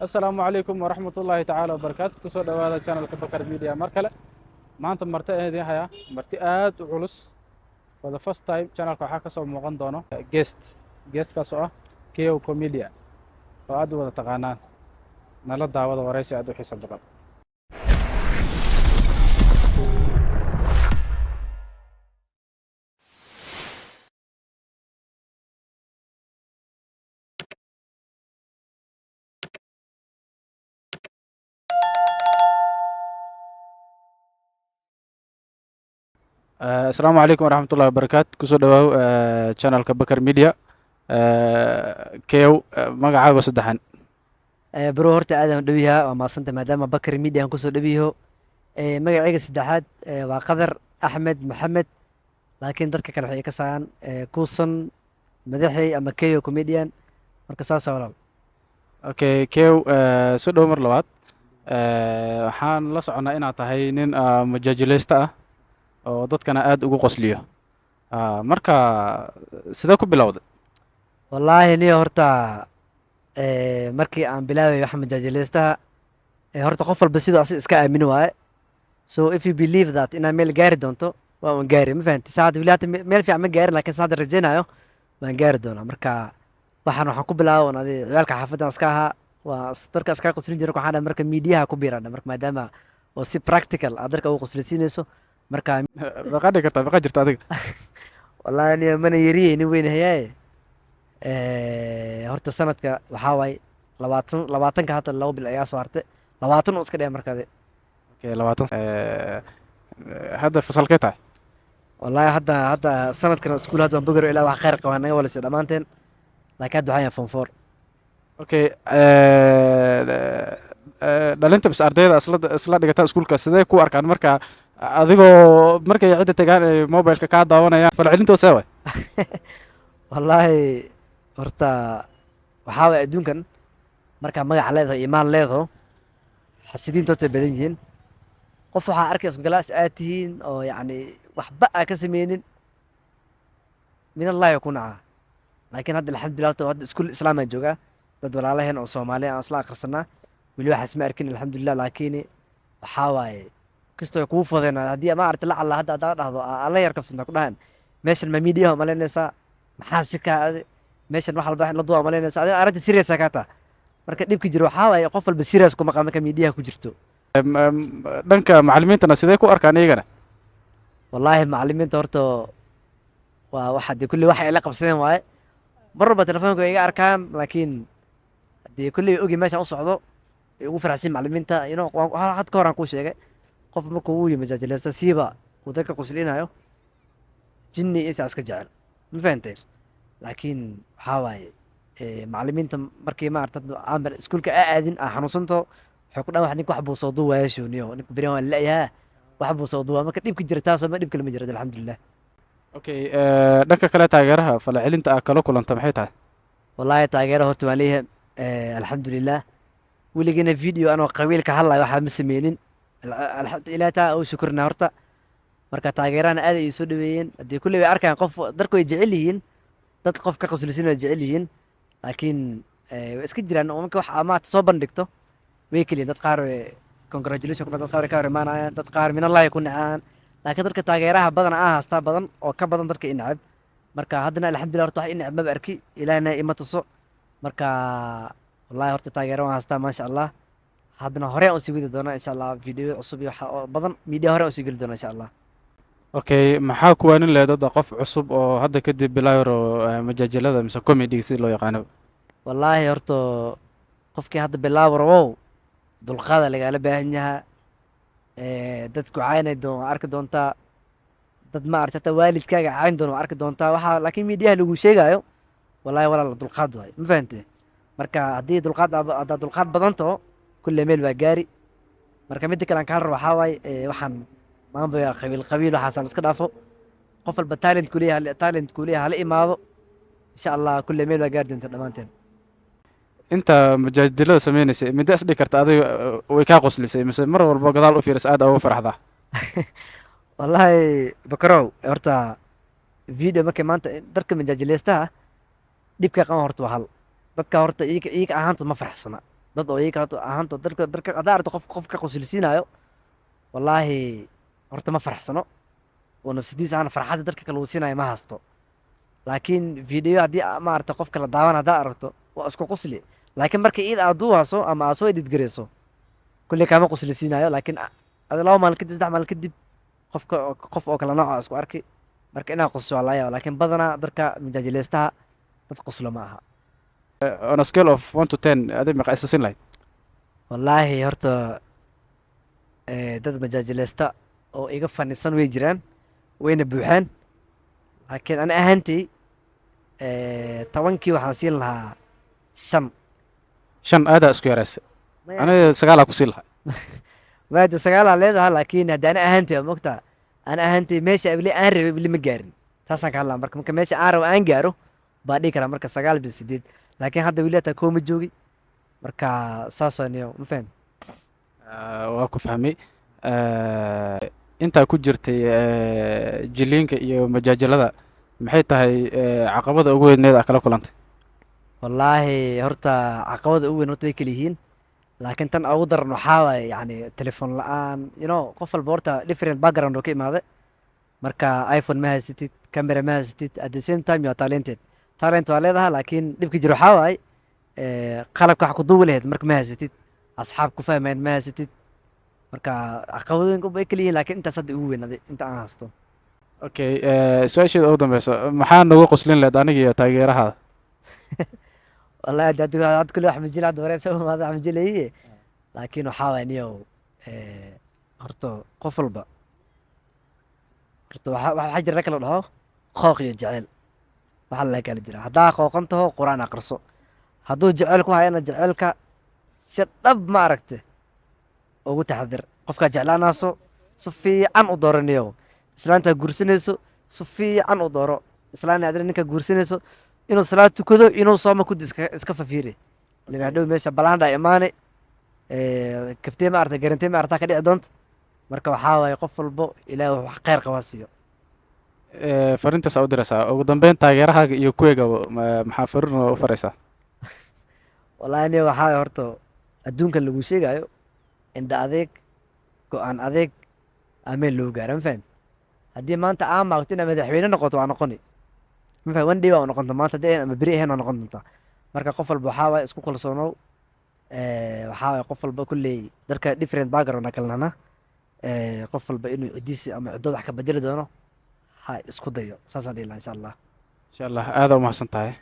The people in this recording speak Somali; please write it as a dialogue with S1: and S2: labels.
S1: Asalaamu calaykum waraxmatullaahi tacaala wabarakaatu. Kusoo dhowaada channelka Bakar Media. Mar kale maanta marti ayaan idiin hayaa, marti aad u culus. For the first time channelka waxaa kasoo muuqan doono guest, guestkaas oo ah Keyow Comedian oo aad u wada taqaanaan. Nala daawada waraysi aad u xiiso badan. Asalaamu calaykum waraxmatullahi wabarakaatu. Kusoo dhawaaw channelka Bakar Media. Keyow, magacaaga saddexan?
S2: Bro, horta aadaan dhawiyaha, waa mahadsanta maadaama Bakar Media aan kusoo dhawiyaho. Magacayga saddexaad waa Qadar Axmed Maxamed, laakiin dadka kale waxay ka saaraan Kuusan Madaxey ama Keyo Comedian. Marka saasa, walaal.
S1: Okay, Keyow, soo dhow mar labaad. Waxaan la soconnaa inaad tahay nin majaajileysta ah oo dadkana aad ugu qosliyo. Marka sidee ku bilowday?
S2: Wallaahi niyo, horta markii aan bilaabay waxa majaajilaystaha, horta qof walba siduu asi iska aamini waaye. So if you believe that inaad meel gaari doonto, waa un gaari, ma fahanti? Saacadda weli hata meel fiican ma gaarin, laakiin saacadda rajaynayo waan gaari doonaa. Marka waxaan ku bilaabay un adi ciyaalka xaafaddan iska ahaa, waa darka iskaga qoslin jiray. Waxaan dhahay marka miidiyaha ku biirana, marka maadaama oo si practical aad darka ugu qoslaysiinayso marka.
S1: Meeqaa dhigi kartaa? Meeqaa jirta adiga?
S2: Wallaahi niyo, mana yariye, nin weyn hayaaye. Horta sanadka waxaa waaye 20, 20-ka hadda 2 bil ayaa soo hartay, 20 oo iska dhaya markaade.
S1: Okay, 20. Hadda fasalkee tahay?
S2: Wallaahi hadda sanadkan iskuul hadda waan bogaro, ilaa wax khayr qabaa naga walisiyo dhammaanteen, laakiin hadda waxaan yahay form four.
S1: Okay, dhalinta bis ardayda isla dhigata iskuulka sidee ku arkaan marka adigoo markay cidda tagaan ay mobileka kaa daawanayaan? Falcelintooda see waay?
S2: Wallaahi horta waxaa waay, adduunkan markaa magac leedaho, iimaan leedaho, xasidiinta horta way badan yihiin. Qof waxaa arkay isku galaas aad tihiin oo yacni waxba aa ka sameynin, min Allahi ku nacaa. Laakiin hadda alxamdulillah, horta hadda iskuul islaamaan joogaa, dad walaalaheen oo Soomaali aan isla akhrisanaa, weli waxaas ma arkin, alxamdulillah. Laakiin waxaa waaye kastoo ay kugu fudeen haddii ma aragti lacalla hadda haddaad dhahdo alla yar ka fidna ku dhahan, meeshan ma miidiyaha umalaynaysaa? Maxaa si kaa adi meeshan wax walba la duwa umalaynaysaa? Adiga arrinta serious kaa taa. Marka dhibka jiro waxaa waaye qof walba serious kuma qaba marka miidiyaha ku jirto.
S1: Dhanka macallimiintana sidee ku arkaan iyagana?
S2: Wallaahi macallimiinta horta waa waxa dee kulli waxa ay la qabsadeen waaye. Mar walba telefoonka way iga arkaan, laakiin dee kulli way ogi meeshaan u socdo, way ugu faraxsan macallimiinta. Had ka hor aan kuu sheegay, qof markuu uu yimi majaajilaysta siiba uu dadka qoslinayo, jinni isa iska jecel, ma fahantay? Laakiin waxaa waaye macallimiinta markii maarata aan iskuulka aa aadin aa xanuunsanto, waxay ku dhahan wax ninka wax buu soo duubayaa, shooniyo ninka beriyan waa la'yahaa, wax buu soo duubaa. Marka dhibka jira taasoo ma dhib kale ma jira, alxamdulilah.
S1: Okay, dhanka kale taageeraha falcelinta aad kala kulanta maxay tahay?
S2: Wallaahi taageero horta waan leeyahay, alxamdulilah. Weligana video anoo qabiilka hadlayo waxaa ma sameynin. Ilaa taa u shukrina horta. Marka taageerahana aad ay soo dhaweeyeen. Haddii kulley way arkaan qof darku way jecel yihiin, dad qof ka qoslisin way jecel yihiin, laakiin way iska jiraan oo marka wax amaad soo bandhigto way keliyin. Dad qaar way congratulation ku, dad qaar way ka hor imaanayaan, dad qaar minallahi ku nacaan, laakiin dadka taageeraha badan aa haastaa badan oo ka badan dadka i neceb. Marka haddana alxamdulillah, horta wax i neceb maba arki, Ilaahna ima tuso. Marka wallahi horta taageero waan haastaa, maasha Allah. Haddana hore aan usii wadi doonaa, insha Allah, video cusub iyo waxa oo badan media hore aan usii geli doonaa, insha Allah.
S1: Okay, maxaa ku waanin lahayd hadda qof cusub oo hadda kadib bilaawro majaajilada mise comedy si loo yaqaano?
S2: Wallaahi horta qofkii hadda bilaabo rabow, dulqaada lagala baahan yahaa. Dadku caynay doon waa arki doontaa, dad ma aragti hataa waalidkaaga cayn doon waa arki doontaa waxaa, laakiin miidiyaha lagu sheegayo wallaahi walaal dulqaad waay, ma fahante? Marka haddii dulqaad haddaad dulqaad badanto, kulle meel baa gaari. Marka midda kale aan kaa rabo waxaa waaye waxaan maanbaya qabiil qabiil waxaasaan iska dhaafo. Qof walba talent kuleeyahay, talent kuleeyahay hala imaado, insha Allah kulle meel baa gaari doonta dhammaanteen.
S1: Inta majaajilada sameynaysay, midda is dhigi karta adiga way kaa qoslisay mise mar walba gadaal u fiiris aad ugu farxdaa?
S2: Wallaahi Bakarow, horta video markay maanta dadka majaajilaystaha dhibka qaban horta waa hal dadka horta iyaga ahaantood ma faraxsana. Dad oo iyaga ahaanto dadka haddaa aragto qof ka qosilsiinayo, wallaahi horta ma faraxsano oo nafsadiisa ahna farxadda dadka kale uu siinayo ma haysto. Laakiin video haddii maaragta qofka la daawan haddaa aragto, waa isku qosli. Laakiin marka iyada aad duuhayso ama aad soo edit gareyso, kulley kaama qoslisiinayo. Laakiin ada 2 maalin kadib, 3 maalin kadib, qofka qof oo kala nooca isku arki. Marka inaad qoslo waa laga yaaba, laakiin badanaa dadka majaajilaystaha dad qoslo ma aha.
S1: On a scale of 1 to 10, adi meeqa isa siin lahayd?
S2: Wallaahi horta dad majaajilaysta oo iga fanisan way jiraan, wayna buuxaan. Laakiin ani ahaantii 10-kii waxaan siin lahaa 5.
S1: 5 aadaa isku yaraysay. Aniga 9-aa ku siin lahaa.
S2: Maada 9-aa leedaha, laakiin hadda ani ahaantay, waa mogtaa, ani ahaantay meesha weli aan rabay weli ma gaarin. Taasaan ka hadlaa. Marka meesha aan rabo aan gaaro baa dhihi karaa marka 9 bil 8. Laakiin hadda weli hataa kooma joogi. Marka saas waa niyo, ma fahan?
S1: Waa ku fahmay. Intaa ku jirtay jiliinka iyo majaajilada, maxay tahay caqabada ugu weyneed aa kala kulantay?
S2: Wallaahi horta caqabada ugu weyn horta way kala yihiin, laakiin tan ugu daran waxaa waaye yacni telefoon la-aan. Qof walba horta different background oo ka imaade. Marka iPhone ma haysatid, camera ma haysatid, at the same time you are talented. Talent waa leedahay, laakiin dhibka jiro waxaa waaye qalabka wax ku duubi lahayd marka ma haysatid, asxaab ku fahmayn ma haysatid. Marka caqabadooyinka way kala yihiin, laakiin intaas hadda ugu weyn adi inta aan haysto.
S1: Okay, su-aasheeda ugu dambeyso, maxaa noogu qoslin lahayd aniga iyo taageerahaada?
S2: Wallahi hadda kule wax majil hadda wareen soo imaada wax majilaye. Laakiin waxaa waay niyow, horta qof walba horta waxaa jira kala dhaho qooq iyo jecel. Waxaa la kala jira, haddaa qooqan taho, Qur-aan aqriso. Hadduu jecel ku hayana, jecelka si dhab ma aragte ugu taxadir. Qofkaa jeclaanaaso si fiican u dooraniyow. Islaantaa guursanayso si fiican u dooro. Islaan adina ninka guursanayso, inuu salaad tukado, inuu sooma kudi, iska fafiiri lin. Hadhow meesha balaandha imaane, kabtee ma aragta, garantee ma aragtaa ka dhici doonta. Marka waxaa waaye qof walbo Ilaah wax khayr qaba siiyo.
S1: Fariintaas aa u diraysaa ugu dambeyn taageerahaaga iyo kuweega, maxaa fariin u faraysaa?
S2: Wallahi aniga waxaa waaye horta adduunkan lagu sheegayo, indha adeeg, go-aan adeeg ameen loo gaara, ma fahan? Haddii maanta aa maagto inaad madaxweyne noqoto, waa noqoni, ma fahan? One day waa noqonta maanta haddii ahayn ama beri ahayn, waa noqon doontaa. Marka qof walba waxaa waaye isku kalsoonow. Waxaa waaye qof walba kulley dadka different background aa kala nahna. Qof walba inuu ciddiisa ama ciddooda wax ka bedeli doono ha isku dayo, saasaan dhihi lahaa, insha Allah.
S1: Insha Allah, aada u mahadsan tahay.